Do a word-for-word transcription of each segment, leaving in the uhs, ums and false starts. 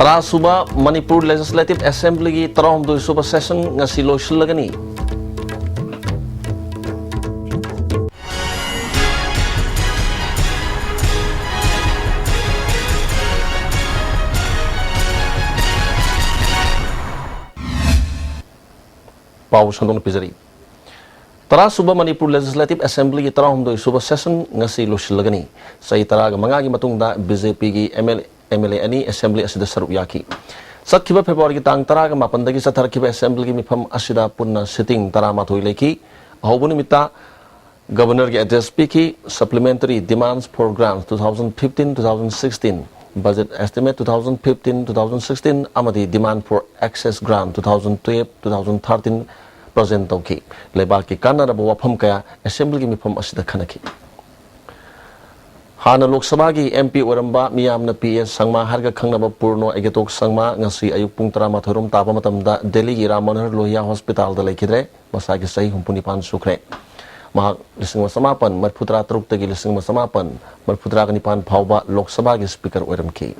ꯇꯔꯥꯁꯨꯕ Manipur legislative ꯑꯦꯁꯦꯝꯕ꯭ꯂꯤꯒꯤ ꯇꯔꯥꯍꯨꯝꯗꯣꯏꯁꯨꯕ session ꯉꯁꯤ ꯂꯣꯏꯁꯤꯜꯂꯒꯅꯤ꯫ ꯄꯥꯎ ꯁꯟꯗꯣꯛꯅ ꯄꯤꯖꯔꯤ꯫ ꯇꯔꯥꯁꯨꯕ ꯃꯅꯤꯄꯨꯔ ꯂꯦꯖꯤꯁꯂꯦꯇꯤꯚ ꯑꯦꯁꯦꯝꯕ꯭ꯂꯤꯒꯤ ꯇꯔꯥꯍꯨꯝꯗꯣꯏꯁꯨꯕ ꯁꯦꯁꯟ ꯉꯁꯤ ꯂꯣꯏꯁꯤꯜꯂꯒꯅꯤ꯫ ꯆꯍꯤ ꯇꯔꯥꯒ ꯃꯉꯥꯒꯤ ꯃꯇꯨꯡꯗ ꯕꯤ ꯖꯦ ꯄꯤꯒꯤ ꯑꯦꯝ ꯑꯦꯜ ꯑꯦ ꯑꯅꯤ ꯑꯦꯁꯦꯝꯕ꯭ꯂꯤ ꯑꯁꯤꯗ ꯁꯔꯨꯛ ꯌꯥꯈꯤ꯫ ꯆꯠꯈꯤꯕ ꯐꯦꯕ꯭ꯔꯨꯋꯥꯔꯤꯒꯤ ꯇꯥꯡ ꯇꯔꯥꯒ ꯃꯥꯄꯟꯗꯒꯤ ꯆꯠꯊꯔꯛꯈꯤꯕ ꯑꯦꯁꯦꯝꯕ꯭ꯂꯤꯒꯤ ꯃꯤꯐꯝ ꯑꯁꯤꯗ ꯄꯨꯟꯅ ꯁꯤꯇꯤꯡ ꯇꯔꯥꯃꯥꯊꯣꯏ ꯂꯩꯈꯤ꯫ ꯑꯍꯧꯕ ꯅꯨꯃꯤꯠꯇ ꯒꯕꯔꯅꯔꯒꯤ ꯑꯦꯗ꯭ꯔꯦꯁ ꯄꯤꯈꯤ꯫ Supplementary Demands for Grants two thousand fifteen two thousand sixteen, Budget Estimate two thousand fifteen two thousand sixteen ꯑꯃꯗꯤ Demand for Excess Grant two thousand twelve two thousand thirteen present ꯇꯧꯈꯤ꯫ ꯂꯩꯕꯥꯛꯀꯤ ꯀꯥꯟꯅꯔꯕ ꯋꯥꯐꯝ ꯀꯌꯥ ꯑꯦꯁꯦꯝꯕ꯭ꯂꯤꯒꯤ ꯃꯤꯐꯝ ꯑꯁꯤꯗ ꯈꯟꯅꯈꯤ꯫ ꯍꯥꯟꯅ ꯂꯣꯛ ꯁꯚꯥꯒꯤ ꯑꯦꯝ ꯄꯤ ꯑꯣꯏꯔꯝꯕ, ꯃꯤꯌꯥꯝꯅ ꯄꯤ ꯑꯦꯁ ꯁꯪꯃꯥ ꯍꯥꯏꯔꯒ ꯈꯪꯅꯕ ꯄꯨꯔꯅꯣ ꯑꯦꯒꯦꯇꯣꯛ ꯁꯪꯃꯥ ꯉꯁꯤ ꯑꯌꯨꯛ ꯄꯨꯡ ꯇꯔꯥꯃꯥꯊꯣꯏ ꯔꯣꯝ ꯇꯥꯕ ꯃꯇꯝꯗ ꯗꯦꯜꯂꯤꯒꯤ ꯔꯥꯝ ꯃꯅꯣꯍꯔ ꯂꯣꯍꯤꯌꯥ ꯍꯣꯁꯄꯤꯇꯥꯜꯗ ꯂꯩꯈꯤꯗ꯭ꯔꯦ꯫ ꯃꯁꯥꯒꯤ ꯆꯍꯤ ꯍꯨꯝꯐꯨ ꯅꯤꯄꯥꯟ ꯁꯨꯈ꯭ꯔꯦ꯫ ꯃꯍꯥꯛ ꯂꯤꯁꯤꯡ ꯑꯃ ꯆꯃꯥꯄꯟ ꯃꯔꯤꯐꯨ ꯇꯔꯥ ꯇꯔꯨꯛꯇꯒꯤ ꯂꯤꯁꯤꯡ ꯑꯃ ꯆꯃꯥꯄꯟ ꯃꯔꯤꯐꯨ ꯇꯔꯥꯒ ꯅꯤꯄꯥꯟ ꯐꯥꯎꯕ ꯂꯣꯛ ꯁꯚꯥꯒꯤ ꯁ꯭ꯄꯤꯀꯔ ꯑꯣꯏꯔꯝꯈꯤ꯫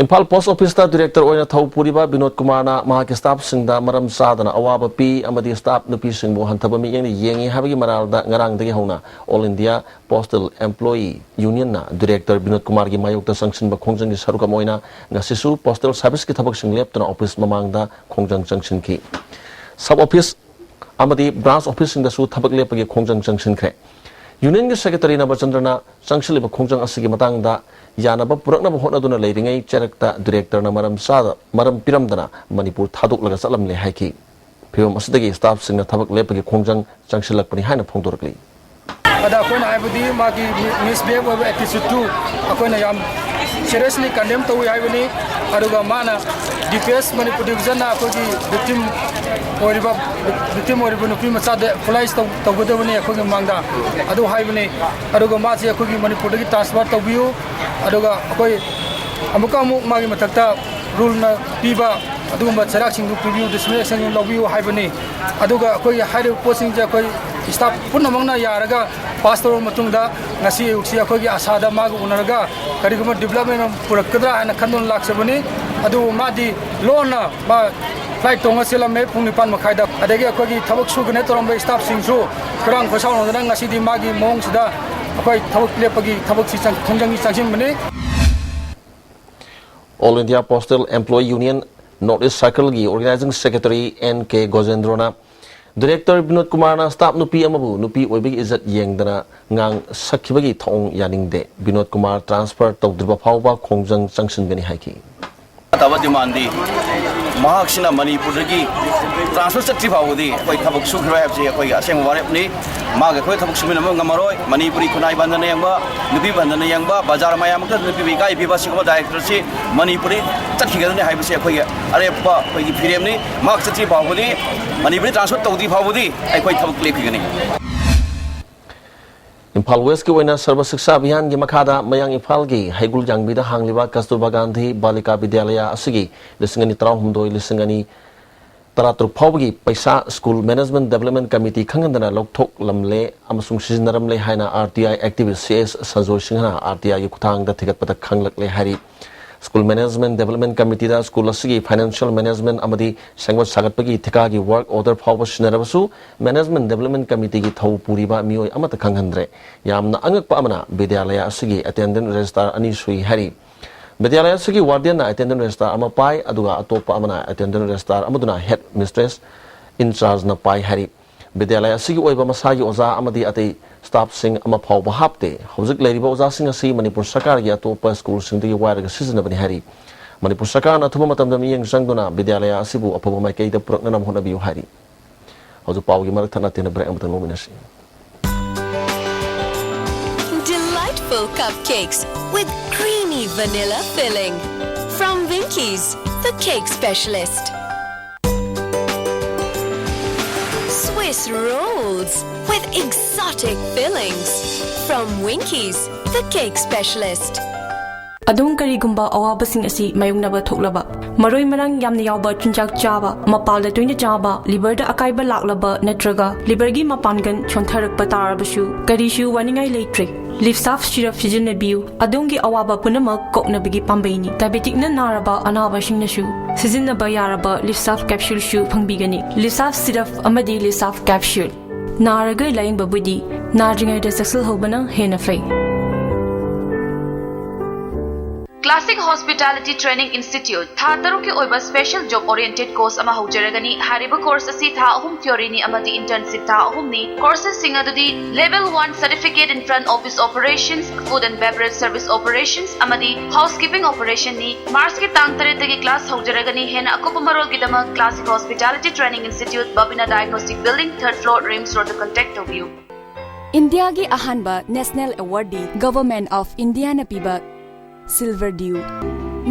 ꯏꯝꯐꯥꯜ ꯄꯣꯁꯠ ꯑꯣꯐꯤꯁꯇ ꯗꯤꯔꯦꯛꯇꯔ ꯑꯣꯏꯅ ꯊꯧ ꯄꯨꯔꯤꯕ ꯕꯤꯅꯣꯗ ꯀꯨꯃꯥꯔꯅ ꯃꯍꯥꯛꯀꯤ ꯁ꯭ꯇꯥꯐꯁꯤꯡꯗ ꯃꯔꯝ ꯆꯥꯗꯅ ꯑꯋꯥꯕ ꯄꯤ ꯑꯃꯗꯤ ꯁ꯭ꯇꯥꯐ ꯅꯨꯄꯤꯁꯤꯡꯕꯨ ꯍꯟꯊꯕ ꯃꯤꯠꯌꯦꯡꯅ ꯌꯦꯡꯉꯤ ꯍꯥꯏꯕꯒꯤ ꯃꯔꯥꯜꯗ ꯉꯔꯥꯡꯗꯒꯤ ꯍꯧꯅ ꯑꯣꯜ ꯏꯟꯗꯤꯌꯥ ꯄꯣꯁꯇꯦꯜ ꯑꯦꯝꯄ꯭ꯂꯣꯌꯤ ꯌꯨꯅꯤꯌꯟꯅ ꯗꯤꯔꯦꯛꯇꯔ ꯕꯤꯅꯣꯗ ꯀꯨꯃꯥꯔꯒꯤ ꯃꯥꯌꯣꯛꯇ ꯆꯪꯁꯤꯟꯕ ꯈꯣꯡꯖꯪꯒꯤ ꯁꯔꯨꯛ ꯑꯃ ꯑꯣꯏꯅ ꯉꯁꯤꯁꯨ ꯄꯣꯁꯇꯦꯜ ꯁꯥꯔꯚꯤꯁꯀꯤ ꯊꯕꯛꯁꯤꯡ ꯂꯦꯞꯇꯅ ꯑꯣꯐꯤꯁ ꯃꯃꯥꯡꯗ ꯈꯣꯡꯖꯪ ꯆꯪꯁꯤꯟꯈꯤ꯫ ꯁꯕ ꯑꯣꯐꯤꯁ ꯑꯃꯗꯤ ꯕ꯭ꯔꯥꯟꯁ ꯑꯣꯐꯤꯁꯁꯤꯡꯗꯁꯨ ꯊꯕꯛ ꯂꯦꯞꯄꯒꯤ ꯈꯣꯡꯖꯪ ꯆꯪꯁꯤꯟꯈ꯭ꯔꯦ꯫ ꯌꯨꯅꯤꯌꯟꯒꯤ ꯁꯦꯀ꯭ꯔꯦꯇꯔꯤ ꯅꯕꯆꯟꯗ꯭ꯔꯅ ꯆꯪꯁꯤꯜꯂꯤꯕ ꯈꯣꯡꯖꯪ ꯑꯁꯤꯒꯤ ꯃꯇꯥꯡꯗ ꯌꯥꯅꯕ ꯄꯨꯔꯛꯅꯕ ꯍꯣꯠꯅꯗꯨꯅ ꯂꯩꯔꯤꯉꯩ ꯆꯩꯔꯛꯇ ꯗꯤꯔꯦꯛꯇꯔꯅ ꯃꯔꯝ ꯆꯥꯗ, ꯃꯔꯝ ꯄꯤꯔꯝꯗꯅ ꯃꯅꯤꯄꯨꯔ ꯊꯥꯗꯣꯛꯂꯒ ꯆꯠꯂꯝꯂꯦ ꯍꯥꯏꯈꯤ꯫ ꯐꯤꯚꯝ ꯑꯁꯤꯗꯒꯤ ꯁ꯭ꯇꯥꯐꯁꯤꯡꯅ ꯊꯕꯛ ꯂꯦꯞꯄꯒꯤ ꯈꯣꯡꯖꯪ ꯆꯪꯁꯤꯜꯂꯛꯄꯅꯤ ꯍꯥꯏꯅ ꯐꯣꯡꯗꯣꯔꯛꯂꯤ꯫ ꯑꯗ ꯑꯩꯈꯣꯏꯅ ꯍꯥꯏꯕꯗꯤ ꯃꯥꯒꯤ ꯃꯤ-, ꯃꯤꯁꯕꯤꯍꯦꯕ ꯑꯣꯏꯕ ꯑꯦꯇꯤꯆꯨꯠꯇꯨ ꯑꯩꯈꯣꯏꯅ ꯌꯥꯝ ꯁꯤꯔꯤꯌꯁꯂꯤ ꯀꯟꯗꯦꯝ ꯇꯧꯏ ꯍꯥꯏꯕꯅꯤ꯫ ꯑꯗꯨꯒ ꯃꯥꯅ ꯗꯤ ꯄꯤ ꯑꯦꯁ ꯃꯅꯤꯄꯨꯔ ꯗꯤꯕꯤꯖꯟꯅ ꯑꯩꯈꯣꯏꯒꯤ ꯚꯤꯛꯇꯤꯝ ꯑꯣꯏꯔꯤꯕ, ꯚꯤꯛꯇꯤꯝ ꯑꯣꯏꯔꯤꯕ ꯅꯨꯄꯤ ꯃꯆꯥꯗ ꯑꯦꯀꯣꯂꯥꯏꯖ ꯇꯧ-, ꯇꯧꯒꯗꯕꯅꯤ ꯑꯩꯈꯣꯏꯒꯤ ꯃꯃꯥꯡꯗ, ꯑꯗꯨ ꯍꯥꯏꯕꯅꯤ꯫ ꯑꯗꯨꯒ ꯃꯥꯁꯦ ꯑꯩꯈꯣꯏꯒꯤ ꯃꯅꯤꯄꯨꯔꯗꯒꯤ ꯇ꯭ꯔꯥꯟꯁꯐꯔ ꯇꯧꯕꯤꯌꯨ꯫ ꯑꯗꯨꯒ ꯑꯩꯈꯣꯏ ꯑꯃꯨꯛꯀ ꯑꯃꯨꯛ ꯃꯥꯒꯤ ꯃꯊꯛꯇ ꯔꯨꯜꯅ ꯄꯤꯕ ꯑꯗꯨꯒꯨꯝꯕ ꯆꯩꯔꯥꯛꯁꯤꯡꯗꯨ ꯄꯤꯕꯤꯌꯨ, ꯗꯤꯁꯤꯄ꯭ꯂꯤꯟ ꯑꯦꯛꯁꯟ ꯂꯧꯕꯤꯌꯨ ꯍꯥꯏꯕꯅꯤ꯫ ꯑꯗꯨꯒ ꯑꯩꯈꯣꯏꯒꯤ ꯍꯥꯏꯔꯤꯕ ꯄꯣꯠꯁꯤꯡꯁꯦ ꯑꯩꯈꯣꯏ ꯁ꯭ꯇꯥꯐ ꯄꯨꯝꯅꯃꯛꯅ ꯌꯥꯔꯒ ꯄꯥꯁ ꯇꯧꯔꯕ ꯃꯇꯨꯡꯗ ꯉꯁꯤ ꯑꯌꯨꯛꯁꯤ ꯑꯩꯈꯣꯏꯒꯤ ꯑꯥꯁꯥꯗ ꯃꯥꯒ ꯎꯅꯔꯒ ꯀꯔꯤꯒꯨꯝꯕ ꯗꯤꯕ꯭ꯂꯞꯃꯦꯟ ꯑꯃ ꯄꯨꯔꯛꯀꯗ꯭ꯔꯥ ꯍꯥꯏꯅ ꯈꯟꯗꯨꯅ ꯂꯥꯛꯆꯕꯅꯤ꯫ ꯑꯗꯨꯕꯨ ꯃꯥꯗꯤ ꯂꯣꯟꯅ ꯃꯥ ꯐ꯭ꯂꯥꯏꯠ ꯇꯣꯡꯉ ꯆꯦꯜꯂꯝꯃꯦ ꯄꯨꯡ ꯅꯤꯄꯥꯟ ꯃꯈꯥꯏꯗ꯫ ꯑꯗꯒꯤ ꯑꯩꯈꯣꯏꯒꯤ ꯊꯕꯛ ꯁꯨꯒꯅꯦ ꯇꯧꯔꯝꯕ ꯁ꯭ꯇꯥꯐꯁꯤꯡꯁꯨ ꯈꯣꯏꯔꯥꯡ ꯈꯣꯏꯁꯥꯎꯅꯗꯅ ꯉꯁꯤꯗꯤ ꯃꯥꯒꯤ ꯃꯑꯣꯡꯁꯤꯗ ꯑꯩꯈꯣꯏ ꯊꯕꯛ ꯂꯦꯞꯄꯒꯤ ꯊꯕꯛꯁꯤ ꯆꯪ-, ꯈꯣꯡꯖꯪꯁꯤ ꯆꯪꯁꯤꯟꯕꯅꯤ꯫ All India Postal Employee Union North East Circleꯒꯤ Organizing Secretary N K ꯒꯣꯖꯦꯟꯗ꯭ꯔꯣꯅ Director Vinod ꯀꯨꯃꯥꯔꯅ ꯁ꯭ꯇꯥꯐ ꯅꯨꯄꯤ ꯑꯃꯕꯨ ꯅꯨꯄꯤ ꯑꯣꯏꯕꯒꯤ ꯏꯖꯠ ꯌꯦꯡꯗꯅ ꯉꯥꯡ ꯁꯛꯈꯤꯕꯒꯤ ꯊꯧꯑꯣꯡ ꯌꯥꯅꯤꯡꯗꯦ꯫ ꯕꯤꯅꯣꯗ ꯀꯨꯃꯥꯔ ꯇ꯭ꯔꯥꯟꯁꯐꯔ ꯇꯧꯗ꯭ꯔꯤꯕ ꯐꯥꯎꯕ ꯈꯣꯡꯖꯪ ꯆꯪꯁꯤꯟꯒꯅꯤ ꯍꯥꯏꯈꯤ꯫ ꯇꯥꯕ ꯗꯤꯃꯥꯟꯗꯤ ꯃꯍꯥꯛꯁꯤꯅ ꯃꯅꯤꯄꯨꯔꯗꯒꯤ ꯇ꯭ꯔꯥꯟꯁꯐꯔ ꯆꯠꯇ꯭ꯔꯤ ꯐꯥꯎꯕꯗꯤ ꯑꯩꯈꯣꯏ ꯊꯕꯛ ꯁꯨꯈꯤꯔꯣꯏ ꯍꯥꯏꯕꯁꯤ ꯑꯩꯈꯣꯏꯒꯤ ꯑꯁꯦꯡꯕ ꯋꯥꯔꯦꯞꯅꯤ꯫ ꯃꯥꯒ ꯑꯩꯈꯣꯏ ꯊꯕꯛ ꯁꯨꯃꯤꯟꯅꯕ ꯉꯝꯃꯔꯣꯏ꯫ ꯃꯅꯤꯄꯨꯔꯤ ꯈꯨꯟꯅꯥꯏ ꯕꯟꯗꯅ ꯌꯦꯡꯕ, ꯅꯨꯄꯤ ꯕꯟꯗꯅ ꯌꯦꯡꯕ, ꯕꯖꯥꯔ ꯃꯌꯥꯝ ꯑꯃꯗ ꯅꯨꯄꯤꯕꯨ ꯏꯀꯥꯏ ꯄꯤꯕ ꯁꯤꯒꯨꯝꯕ ꯗꯥꯏꯔꯦꯛꯇꯔꯁꯤ ꯃꯅꯤꯄꯨꯔꯗꯒꯤ ꯆꯠꯈꯤꯒꯗꯕꯅꯤ ꯍꯥꯏꯕꯁꯤ ꯑꯩꯈꯣꯏꯒꯤ ꯑꯔꯦꯞꯄ ꯑꯩꯈꯣꯏꯒꯤ ꯐꯤꯔꯦꯞꯅꯤ꯫ ꯃꯍꯥꯛ ꯆꯠꯇ꯭ꯔꯤ ꯐꯥꯎꯕꯗꯤ, ꯃꯅꯤꯄꯨꯔꯗꯒꯤ ꯇ꯭ꯔꯥꯟꯁꯐꯔ ꯇꯧꯗ꯭ꯔꯤ ꯐꯥꯎꯕꯗꯤ ꯑꯩꯈꯣꯏ ꯊꯕꯛ ꯂꯦꯞꯈꯤꯒꯅꯤ꯫ ꯏꯝꯐꯥꯜ ꯋꯦꯁꯀꯤ ꯑꯣꯏꯅ ꯁꯔꯕ ꯁꯤꯛꯁꯥ ꯑꯚꯤꯌꯥꯟꯒꯤ ꯃꯈꯥꯗ ꯃꯌꯥꯡ ꯏꯝꯐꯥꯜꯒꯤ ꯍꯩꯒꯨꯜ ꯌꯥꯡꯕꯤꯗ ꯍꯥꯡꯂꯤꯕ ꯀꯁꯇꯨꯔꯕꯥ ꯒꯥꯟꯙꯤ ꯕꯥꯂꯤꯀꯥ ꯕꯤꯗ꯭ꯌꯥꯂꯌꯥ ꯑꯁꯤꯒꯤ ꯂꯤꯁꯤꯡ ꯑꯅꯤ ꯇꯔꯥꯍꯨꯝꯗꯣꯏ, ꯂꯤꯁꯤꯡ ꯑꯅꯤ ꯇꯔꯥꯇꯔꯨꯛ ꯐꯥꯎꯕꯒꯤ ꯄꯩꯁꯥ ꯁ꯭ꯀꯨꯜ ꯃꯦꯅꯦꯖꯃꯦꯟꯠ ꯗꯤꯕꯦꯂꯞꯃꯦꯟꯠ ꯀꯃꯤꯇꯤ ꯈꯪꯍꯟꯗꯅ ꯂꯧꯊꯣꯛꯂꯝꯂꯦ ꯑꯃꯁꯨꯡ ꯁꯤꯖꯤꯟꯅꯔꯝꯂꯦ ꯍꯥꯏꯅ ꯑꯥꯔ ꯇꯤ ꯑꯥꯏ ꯑꯦꯛꯇꯤꯚꯤꯁ꯭ꯠ ꯁꯤ ꯑꯦꯁ ꯁꯟꯖꯣꯏ ꯁꯤꯡꯍꯅ ꯑꯥꯔ ꯇꯤ ꯑꯥꯏꯒꯤ ꯈꯨꯠꯊꯥꯡꯗ ꯊꯤꯒꯠꯄꯗ ꯈꯪꯂꯛꯂꯦ ꯍꯥꯏꯔꯤ꯫ ꯁ꯭ꯀꯨꯜ ꯃꯦꯅꯦꯖꯃꯦꯟꯠ ꯗꯤꯕꯦꯂꯞꯃꯦꯟꯠ ꯀꯃꯤꯇꯤꯗ ꯁ꯭ꯀꯨꯜ ꯑꯁꯤꯒꯤ ꯐꯥꯏꯅꯥꯟꯁꯤꯌꯦꯜ ꯃꯦꯅꯦꯖꯃꯦꯟꯠ ꯑꯃꯗꯤ ꯁꯦꯝꯒꯠ ꯁꯥꯒꯠꯄꯒꯤ ꯊꯤꯀꯥꯒꯤ ꯋꯥꯔꯛ ꯑꯣꯔꯗꯔ ꯐꯥꯎꯕ ꯁꯤꯟꯅꯔꯕꯁꯨ, ꯃꯦꯅꯦꯖꯃꯦꯟꯠ ꯗꯤꯕꯦꯂꯞꯃꯦꯟꯠ ꯀꯃꯤꯇꯤꯒꯤ ꯊꯧ ꯄꯨꯔꯤꯕ ꯃꯤꯑꯣꯏ ꯑꯃꯠꯇ ꯈꯪꯍꯟꯗ꯭ꯔꯦ꯫ ꯌꯥꯝꯅ ꯑꯉꯛꯄ ꯑꯃꯅ, ꯕꯤꯗ꯭ꯌꯥꯂꯌꯥ ꯑꯁꯤꯒꯤ ꯑꯦꯇꯦꯟꯗꯦꯟꯠ ꯔꯦꯖꯤꯁꯇꯥꯔ ꯑꯅꯤ ꯁꯨꯏ ꯍꯥꯏꯔꯤ꯫ ꯕꯤꯗ꯭ꯌꯥꯂꯌꯥ ꯑꯁꯤꯒꯤ ꯋꯥꯔꯗꯦꯟꯅ ꯑꯦꯇꯦꯟꯗꯦꯟꯠ ꯔꯦꯖꯤꯁꯇꯥꯔ ꯑꯃ ꯄꯥꯏ, ꯑꯗꯨꯒ ꯑꯇꯣꯞꯄ ꯑꯃꯅ ꯑꯦꯇꯦꯟꯗꯦꯟꯠ ꯔꯦꯖꯤꯁꯇꯥꯔ ꯑꯃꯗꯨꯅ ꯍꯦꯗ ꯃꯤꯁꯇ꯭ꯔꯦꯁ ꯏꯟ ꯆꯥꯔꯖꯅ ꯄꯥꯏ ꯍꯥꯏꯔꯤ꯫ ꯕꯤꯗ꯭ꯌꯥꯂꯌꯥ ꯑꯁꯤꯒꯤ ꯑꯣꯏꯕ ꯃꯁꯥꯒꯤ ꯑꯣꯖꯥ ꯑꯃꯗꯤ ꯑꯇꯩ ꯁ꯭ꯇꯥꯐꯁꯤꯡ ꯑꯃ ꯐꯥꯎꯕ ꯍꯥꯞꯇꯦ꯫ ꯍꯧꯖꯤꯛ ꯂꯩꯔꯤꯕ ꯑꯣꯖꯥꯁꯤꯡ ꯑꯁꯤ ꯃꯅꯤꯄꯨꯔ ꯁꯔꯀꯥꯔꯒꯤ ꯑꯇꯣꯞꯄ ꯁ꯭ꯀꯨꯜꯁꯤꯡꯗꯒꯤ ꯋꯥꯏꯔꯒ ꯁꯤꯖꯤꯟꯅꯕꯅꯤ ꯍꯥꯏꯔꯤ꯫ ꯃꯅꯤꯄꯨꯔ ꯁꯔꯀꯥꯔꯅ ꯑꯊꯨꯕ ꯃꯇꯝꯗ ꯃꯤꯠꯌꯦꯡ ꯆꯪꯗꯨꯅ ꯕꯤꯗ꯭ꯌꯥꯂꯌꯥ ꯑꯁꯤꯕꯨ ꯑꯐꯕ ꯃꯥꯏꯀꯩꯗ ꯄꯨꯔꯛꯅꯅꯕ ꯍꯣꯠꯅꯕꯤꯌꯨ ꯍꯥꯏꯔꯤ꯫ ꯍꯧꯖꯤꯛ ꯄꯥꯎꯒꯤ ꯃꯔꯛ ꯊꯠꯅ ꯇꯦꯟꯅ ꯕ꯭ꯔꯦꯛ ꯑꯃꯇꯪ ꯂꯧꯃꯤꯟꯅꯁꯤ꯫ Delightful cupcakes with creamy vanilla filling. From Winkies, the cake specialist. Swiss rolls with exotic fillings. From Winkies, the cake specialist. ꯑꯗꯣꯝ ꯀꯔꯤꯒꯨꯝꯕ ꯑꯋꯥꯕꯁꯤꯡ ꯑꯁꯤ ꯃꯥꯌꯣꯛꯅꯕ ꯊꯣꯛꯂꯕ, ꯃꯔꯣꯏ ꯃꯔꯥꯡ ꯌꯥꯝꯅ ꯌꯥꯎꯕ ꯆꯤꯟꯖꯥꯛ ꯆꯥꯕ, ꯃꯄꯥꯜꯗ ꯇꯣꯏꯅ ꯆꯥꯕ, ꯂꯤꯚꯔꯗ ꯑꯀꯥꯏꯕ ꯂꯥꯛꯂꯕ ꯅꯠꯇ꯭ꯔꯒ ꯂꯤꯚꯔꯒꯤ ꯃꯄꯥꯡꯒꯜ ꯁꯣꯟꯊꯔꯛꯄ ꯇꯥꯔꯕꯁꯨ ꯀꯔꯤꯁꯨ ꯋꯥꯅꯤꯡꯉꯥꯏ ꯂꯩꯇ꯭ꯔꯦ꯫ ꯂꯤꯞꯁꯥꯐ ꯁꯤꯔꯞ ꯁꯤꯖꯤꯟꯅꯕꯤꯌꯨ, ꯑꯗꯣꯝꯒꯤ ꯑꯋꯥꯕ ꯄꯨꯝꯅꯃꯛ ꯀꯣꯛꯅꯕꯒꯤ ꯄꯥꯝꯕꯩꯅꯤ꯫ ꯗꯥꯏꯕꯦꯇꯤꯛꯅ ꯅꯥꯔꯕ ꯑꯅꯥꯕꯁꯤꯡꯅꯁꯨ ꯁꯤꯖꯤꯟꯅꯕ ꯌꯥꯔꯕ ꯂꯤꯞꯁꯥꯐ ꯀꯦꯞꯁꯨꯜꯁꯨ ꯐꯪꯕꯤꯒꯅꯤ꯫ ꯂꯤꯞꯁꯥꯐ ꯁꯤꯔꯞ ꯑꯃꯗꯤ ꯂꯤꯞꯁꯥꯐ ꯀꯦꯞꯁꯨꯜ꯫ ꯅꯥꯔꯒ ꯂꯥꯌꯦꯡꯕꯕꯨꯗꯤ ꯅꯥꯗ꯭ꯔꯤꯉꯩꯗ ꯆꯦꯛꯁꯤꯜꯍꯧꯕꯅ ꯍꯦꯟꯅ ꯐꯩ꯫ Classic Hospitality Training Institute ꯊꯥ ꯇꯔꯨꯛꯀꯤ ꯑꯣꯏꯕ special job oriented course ꯑꯃ ꯍꯧꯖꯔꯒꯅꯤ꯫ ꯍꯥꯏꯔꯤꯕ course ꯑꯁꯤ ꯊꯥ ꯑꯍꯨꯝ theoryꯅꯤ ꯑꯃꯗꯤ internship ꯊꯥ ꯑꯍꯨꯝꯅꯤ꯫ Courses ꯁꯤꯡ ꯑꯗꯨꯗꯤ Level one Certificate in Front Office Operations, Food and Beverage Service Operations ꯑꯃꯗꯤ Housekeeping Operationꯅꯤ꯫ Marchꯀꯤ ꯇꯥꯡ ꯇꯔꯦꯠꯇꯒꯤ class ꯍꯧꯖꯔꯒꯅꯤ꯫ ꯍꯦꯟꯅ ꯑꯀꯨꯞꯄ ꯃꯔꯣꯜꯒꯤꯗꯃꯛ Classic Hospitality Training Institute, Babina Diagnostic Building, third floor, RIMS Roadꯇ contact ꯇꯧꯕꯤꯌꯨ꯫ ꯏꯟꯗꯤꯌꯥꯒꯤ ꯑꯍꯥꯟꯕ national awardꯗꯤ Government of Indiaꯅ ꯄꯤꯕ Silver Dew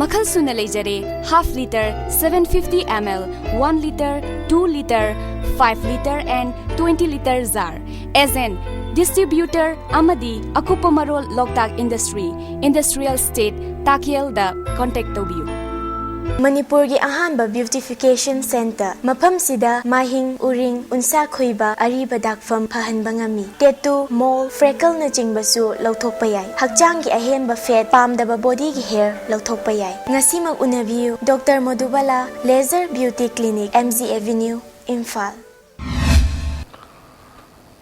ꯃꯈꯜ ꯁꯨꯅ ꯂꯩꯖꯔꯦ: half litre, seven fifty ml, one litre, two litre, five litre and twenty litre jar꯫ Agent, distributor ꯑꯃꯗꯤ ꯑꯀꯨꯞꯄ ꯃꯔꯣꯜ ꯂꯣꯛꯇꯥꯛ Industry, Industrial Estate, ꯇꯥꯀꯦꯜꯗ contact ꯇꯧꯕꯤꯌꯨ꯫ ꯃꯅꯤꯄꯨꯔꯒꯤ ꯑꯍꯥꯟꯕ beautification centre꯫ ꯃꯐꯝꯁꯤꯗ ꯃꯥꯏꯍꯤꯡ, ꯎꯔꯤꯡ, ꯎꯟꯁꯥ ꯈꯨꯏꯕ, ꯑꯔꯤꯕ ꯗꯥꯛꯐꯝ ꯐꯍꯟꯕ ꯉꯝꯃꯤ꯫ Tattoo, mole, freckleꯅꯆꯤꯡꯕꯁꯨ ꯂꯧꯊꯣꯛꯄ ꯌꯥꯏ꯫ ꯍꯛꯆꯥꯡꯒꯤ ꯑꯍꯦꯟꯕ fat, ꯄꯥꯝꯗꯕ bodyꯒꯤ hair ꯂꯧꯊꯣꯛꯄ ꯌꯥꯏ꯫ ꯉꯁꯤꯃꯛ ꯎꯅꯕꯤꯌꯨ꯫ Doctor Madhubala, Laser Beauty Clinic, M G Avenue, Imphal.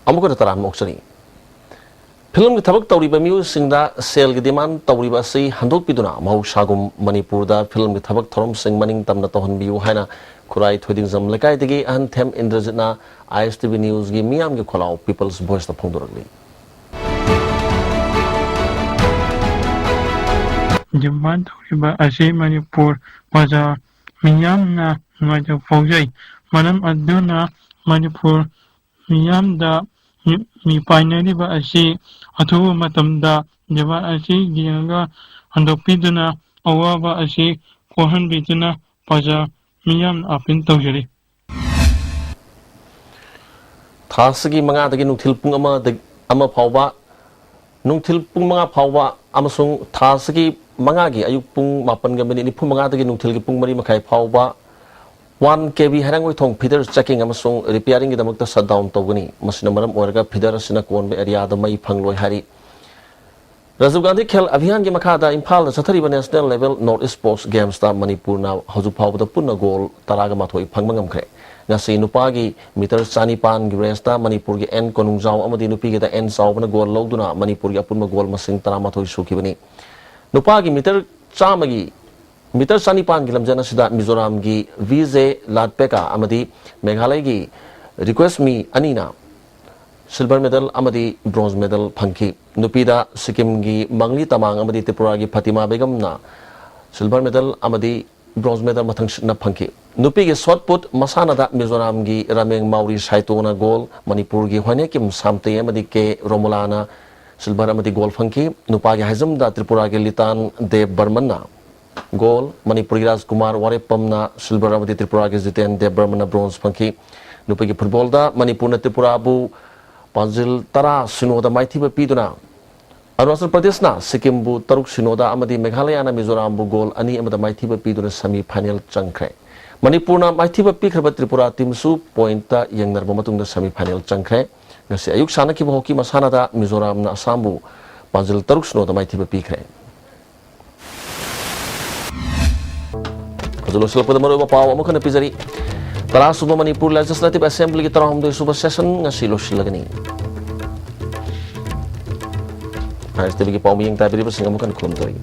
ꯑꯃꯨꯛ ꯍꯟꯅ ꯇꯔꯥꯝꯅ ꯑꯣꯛꯆꯔꯤ꯫ ꯐꯤꯂꯝꯒꯤ ꯊꯕꯛ ꯇꯧꯔꯤꯕ ꯃꯤꯑꯣꯏꯁꯤꯡꯗ ꯁꯦꯜꯒꯤ demand ꯇꯧꯔꯤꯕ ꯑꯁꯤ ꯍꯟꯗꯣꯛꯄꯤꯗꯨꯅ, ꯃꯍꯧꯁꯥꯒꯨꯝ ꯃꯅꯤꯄꯨꯔꯗ ꯐꯤꯂꯝꯒꯤ ꯊꯕꯛ ꯊꯧꯔꯝꯁꯤꯡ ꯃꯅꯤꯡ ꯇꯝꯅ ꯇꯧꯍꯟꯕꯤꯌꯨ ꯍꯥꯏꯅ ꯈꯨꯔꯥꯏ ꯊꯣꯏꯗꯤꯡꯖꯝ ꯂꯩꯀꯥꯏꯗꯒꯤ ꯑꯍꯟꯊꯦꯝ ꯏꯟꯗ꯭ꯔꯖꯤꯠꯅ I S T V Newsꯀꯤ ꯃꯤꯌꯥꯝꯒꯤ ꯈꯣꯜꯂꯥꯎ People's Voiceꯇ ꯐꯣꯡꯗꯣꯔꯛꯂꯤ꯫ Demand ꯇꯧꯔꯤꯕ ꯑꯁꯤ ꯃꯅꯤꯄꯨꯔ ꯄ꯭ꯔꯖꯥ ꯃꯤꯌꯥꯝꯅ ꯅꯨꯡꯉꯥꯏꯇꯕ ꯐꯥꯎꯖꯩ꯫ ꯃꯔꯝ ꯑꯗꯨꯅ ꯃꯅꯤꯄꯨꯔ ꯃꯤꯌꯥꯝꯗ ꯃꯤ-, ꯃꯤꯄꯥꯏꯅꯔꯤꯕ ꯑꯁꯤ ꯑꯊꯨꯕ ꯃꯇꯝꯗ demand ꯑꯁꯤ ꯌꯦꯡꯉꯒ ꯍꯟꯗꯣꯛꯄꯤꯗꯨꯅ ꯑꯋꯥꯕ ꯑꯁꯤ ꯀꯣꯛꯍꯟꯕꯤꯗꯨꯅ ꯄ꯭ꯔꯖꯥ ꯃꯤꯌꯥꯝꯅ appeal ꯇꯧꯖꯔꯤ꯫ ꯊꯥ ꯑꯁꯤꯒꯤ ꯃꯉꯥꯗꯒꯤ ꯅꯨꯡꯊꯤꯜ ꯄꯨꯡ ꯑꯃꯗꯒꯤ ꯑꯃ ꯐꯥꯎꯕ, ꯅꯨꯡꯊꯤꯜ ꯄꯨꯡ ꯃꯉꯥ ꯐꯥꯎꯕ ꯑꯃꯁꯨꯡ ꯊꯥ ꯑꯁꯤꯒꯤ ꯃꯉꯥꯒꯤ ꯑꯌꯨꯛ ꯄꯨꯡ ꯃꯥꯄꯟꯒ ꯃꯤꯅꯤꯠ ꯅꯤꯐꯨ ꯃꯉꯥꯗꯒꯤ ꯅꯨꯡꯊꯤꯜꯒꯤ ꯄꯨꯡ ꯃꯔꯤ ꯃꯈꯥꯏ ꯐꯥꯎꯕ ꯋꯥꯟ ꯀꯦ ꯚꯤ ꯍꯩꯔꯥꯡꯒꯣꯏꯊꯣꯡ feeder checking ꯑꯃꯁꯨꯡ repairing ꯒꯤꯗꯃꯛꯇ shutdown ꯇꯧꯒꯅꯤ꯫ ꯃꯁꯤꯅ ꯃꯔꯝ ꯑꯣꯏꯔꯒ feeder ꯑꯁꯤꯅ ꯀꯣꯟꯕ area ꯗ ꯃꯩ ꯐꯪꯂꯣꯏ ꯍꯥꯏꯔꯤ꯫ ꯔꯥꯖꯤꯕ ꯒꯥꯟꯙꯤ ꯈꯦꯜ ꯑꯚꯤꯌꯥꯟꯒꯤ ꯃꯈꯥꯗ ꯏꯝꯐꯥꯜꯗ ꯆꯠꯊꯔꯤꯕ National Level North East Sports Games ꯇ ꯃꯅꯤꯄꯨꯔꯅ ꯍꯧꯖꯤꯛ ꯐꯥꯎꯕꯗ ꯄꯨꯟꯅ ꯒꯣꯜ ꯇꯔꯥꯒ ꯃꯥꯊꯣꯏ ꯐꯪꯕ ꯉꯝꯈ꯭ꯔꯦ꯫ ꯉꯁꯤ ꯅꯨꯄꯥꯒꯤ ꯃꯤꯇꯔ ꯆꯅꯤꯄꯥꯟꯒꯤ race ꯇ ꯃꯅꯤꯄꯨꯔꯒꯤ ꯑꯦꯟ ꯀꯣꯅꯨꯡꯖꯥꯎ ꯑꯃꯗꯤ ꯅꯨꯄꯤꯒꯤꯗ ꯑꯦꯟ ꯆꯥꯎꯕꯅ ꯒꯣꯜ ꯂꯧꯗꯨꯅ ꯃꯅꯤꯄꯨꯔꯒꯤ ꯑꯄꯨꯟꯕ ꯒꯣꯜ ꯃꯁꯤꯡ ꯇꯔꯥꯃꯥꯊꯣꯏ ꯁꯨꯈꯤꯕꯅꯤ꯫ ꯅꯨꯄꯥꯒꯤ ꯃꯤꯇꯔ ꯆꯥꯝꯃꯒꯤ, ꯃꯤꯇꯔ ꯆꯅꯤꯄꯥꯟꯒꯤ ꯂꯝꯖꯦꯜ ꯑꯁꯤꯗ ꯃꯤꯖꯣꯔꯥꯝꯒꯤ ꯚꯤ ꯖꯦ ꯂꯥꯠꯄꯦꯀꯥ ꯑꯃꯗꯤ ꯃꯦꯘꯥꯂꯌꯒꯤ ꯔꯤꯀ꯭ꯋꯦꯁꯃꯤ ꯑꯅꯤꯅ silver medal ꯑꯃꯗꯤ bronze medal ꯐꯪꯈꯤ꯫ ꯅꯨꯄꯤꯗ ꯁꯤꯛꯀꯤꯝꯒꯤ ꯃꯪꯂꯤ ꯇꯃꯥꯡ ꯑꯃꯗꯤ ꯇ꯭ꯔꯤꯄꯨꯔꯥꯒꯤ ꯐꯇꯤꯃꯥ ꯕꯦꯒꯝꯅ silver medal ꯑꯃꯗꯤ bronze medal ꯃꯊꯪꯁꯤꯠꯅ ꯐꯪꯈꯤ꯫ ꯅꯨꯄꯤꯒꯤ shot put ꯃꯁꯥꯟꯅꯗ ꯃꯤꯖꯣꯔꯥꯝꯒꯤ ꯔꯥꯃꯦꯡ ꯃꯥꯎꯔꯤ ꯁꯥꯏꯇꯣꯅ ꯒꯣꯜ, ꯃꯅꯤꯄꯨꯔꯒꯤ ꯍꯣꯏꯅꯦꯀꯤꯝ ꯁꯥꯝꯇꯦ ꯑꯃꯗꯤ ꯀꯦ ꯔꯣꯃꯣꯂꯥꯅ silver ꯑꯃꯗꯤ ꯒꯣꯜ ꯐꯪꯈꯤ꯫ ꯅꯨꯄꯥꯒꯤ high jump ꯗ ꯇ꯭ꯔꯤꯄꯨꯔꯥꯒꯤ ꯂꯤꯇꯥꯟ ꯗꯦꯕ ꯕꯔꯃꯟꯅ ꯒꯣꯜ, ꯃꯅꯤꯄꯨꯔꯒꯤ ꯔꯥꯖꯀꯨꯃꯥꯔ ꯋꯥꯔꯦꯞꯄꯝꯅ silver ꯑꯃꯗꯤ ꯇ꯭ꯔꯤꯄꯨꯔꯥꯒꯤ ꯖꯤꯇꯦꯟ ꯗꯦꯕ ꯕꯔꯃꯟꯅ bronze ꯐꯪꯈꯤ꯫ ꯅꯨꯄꯤꯒꯤ football ꯗ ꯃꯅꯤꯄꯨꯔꯅ ꯇ꯭ꯔꯤꯄꯨꯔꯥꯕꯨ ꯄꯥꯟꯖꯤꯜ ꯇꯔꯥ ꯁꯤꯅꯣꯗ ꯃꯥꯏꯊꯤꯕ ꯄꯤꯗꯨꯅ, ꯑꯔꯨꯅꯥꯆꯜ ꯄ꯭ꯔꯗꯦꯁꯅ ꯁꯤꯛꯀꯤꯝꯕꯨ ꯇꯔꯨꯛ ꯁꯤꯅꯣꯗ ꯑꯃꯗꯤ ꯃꯦꯘꯥꯂꯌꯥꯅ ꯃꯤꯖꯣꯔꯥꯝꯕꯨ ꯒꯣꯜ ꯑꯅꯤ ꯑꯃꯗ ꯃꯥꯏꯊꯤꯕ ꯄꯤꯗꯨꯅ semi final ꯆꯪꯈ꯭ꯔꯦ꯫ ꯃꯅꯤꯄꯨꯔꯅ ꯃꯥꯏꯊꯤꯕ ꯄꯤꯈ꯭ꯔꯕ ꯇ꯭ꯔꯤꯄꯨꯔꯥ team ꯁꯨ point ꯇ ꯌꯦꯡꯅꯔꯕ ꯃꯇꯨꯡꯗ semi final ꯆꯪꯈ꯭ꯔꯦ꯫ ꯉꯁꯤ ꯑꯌꯨꯛ ꯁꯥꯟꯅꯈꯤꯕ hockey ꯃꯁꯥꯟꯅꯗ ꯃꯤꯖꯣꯔꯥꯝꯅ ꯑꯁꯥꯝꯕꯨ ꯄꯥꯟꯖꯤꯜ ꯇꯔꯨꯛ ꯁꯤꯅꯣꯗ ꯃꯥꯏꯊꯤꯕ ꯄꯤꯈ꯭ꯔꯦ꯫ ꯍꯧꯖꯤꯛ ꯂꯣꯏꯁꯤꯜꯂꯛꯄꯗ ꯃꯔꯨꯑꯣꯏꯕ ꯄꯥꯎ ꯑꯃꯨꯛ ꯍꯟꯅ ꯄꯤꯖꯔꯤ꯫ ꯇꯔꯥꯁꯨꯕ ꯃꯅꯤꯄꯨꯔ Legislative Assembly ꯒꯤ ꯇꯔꯥꯍꯨꯝꯗꯣꯏ ꯁꯨꯕ session ꯉꯁꯤ ꯂꯣꯏꯁꯤꯜꯂꯒꯅꯤ꯫ Times TV ꯒꯤ ꯄꯥꯎ ꯃꯤꯌꯦꯡ ꯇꯥꯕꯤꯔꯤꯕꯁꯤꯡ ꯑꯃꯨꯛ ꯍꯟꯅ ꯈꯨꯔꯨꯝꯖꯔꯤ꯫